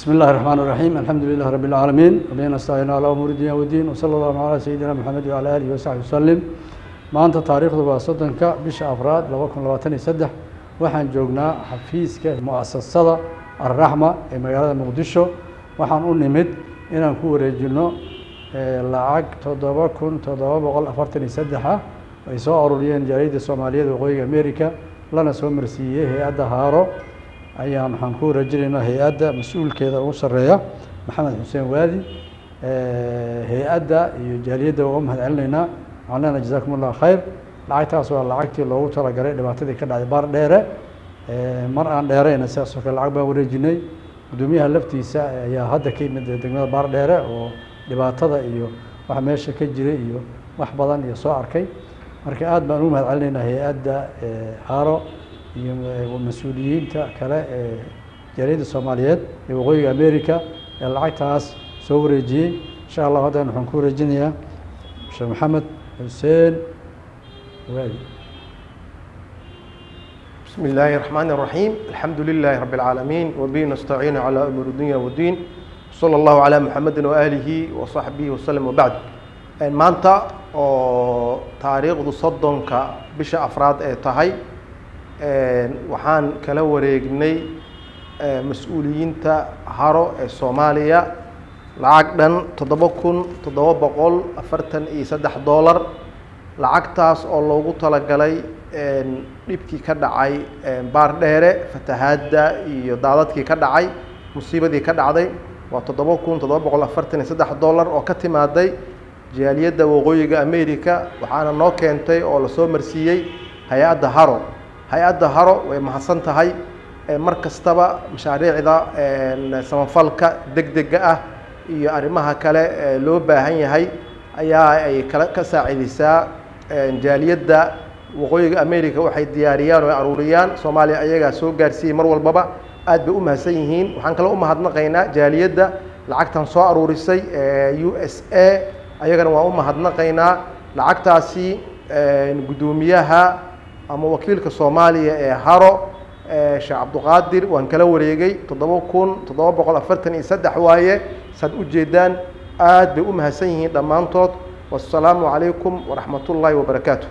بسم الله الرحمن الرحيم، الحمد لله رب العالمين، وبه نستعين على أمور الدنيا والدين، وصلى الله على سيدنا محمد وعلى آله وصحبه وسلم. Maanta taariikhdu waa 30-ka bisha afraad 2023. Waxaan joognaa xafiiska mu'asasada Alraxma ee magaalada Muqdisho. Waxaan u nimid inaan ku wareejino lacag 7743 ah ay soo ururiyeen jaaliyadda Soomaaliyeed Waqooyiga America, lana soo marsiiyey hay-adda Haaro. Ayaan waxaan ku wareejinaynaa hay-adda mas-uulkeeda ugu sarreeya, Maxamed Xuseen Waadi. Hay-adda iyo jaaliyadda waa u mahad celinaynaa. Waxaan leenahay jazakum Allah khayr. Lacagtaas waa lacagtii loogu talagalay dhibaatadii ka dhacday Baar Dheere. Mar aan dheerayna sidaas oo kale lacag baan wareejinay. Guddoomiyaha laftiisa ayaa hadda ka yimid degmada Baar Dheere oo dhibaatada iyo waxa meesha ka jiray iyo wax badan iyo soo arkay. Marka aad baan ugu mahad celinaynaa hay-adda Haaro iyo mas-uuliyiinta kale ee jaaliyadda Soomaaliyeed ee Waqooyiga America ee lacagtaas soo wareejiyey. Insha Allah haddan waxaan ku wareejinayaa Sheekh Maxamed Xuseen Waadi. بسم الله الرحمن الرحيم، الحمد لله رب العالمين، وبه نستعين على أمور الدنيا والدين، صلى الله على محمد وآله وصحبه وسلم، وبعد. Maanta oo taariikhdu 30-ka bisha afraad ee tahay, waxaan kala wareegnay mas-uuliyiinta Haro ee Soomaaliya lacag dhan $7743. Lacagtaas oo loogu talagalay dhibkii ka dhacay Baar Dheere, fatahaadda iyo daadadkii ka dhacay, musiibadii ka dhacday. Waa $7743 oo ka timaaday jaaliyadda Waqooyiga America. Waxaana noo keentay oo lasoo marsiiyey hay-adda Haro. Hay-adda Haro way mahadsan tahay. Mar kastaba mashaariicda samafalka degdega ah iyo arrimaha kale ee loo baahan yahay ayaa ay kala ka saacideysaa jaaliyadda Waqooyiga America. Waxay diyaariyaan oo ay aruuriyaan Soomaaliya ayagaa soo gaarsiiyey mar walbaba. Aad bay u mahadsan yihiin. Waxaan kaloo u mahadnaqaynaa jaaliyadda lacagtan soo aruurisay USA. Ayagana waan u mahadnaqaynaa. Lacagtaasi guddoomiyaha ama wakiilka Soomaaliya ee Haro, Sheekh Cabduqaadir, waan kala wareegay. 7743 waaye, saad u jeedaan. Aad bay u mahadsan yihiin dhammaantood. Wassalaamu calaykum waraxmatullaahi wabarakaatu.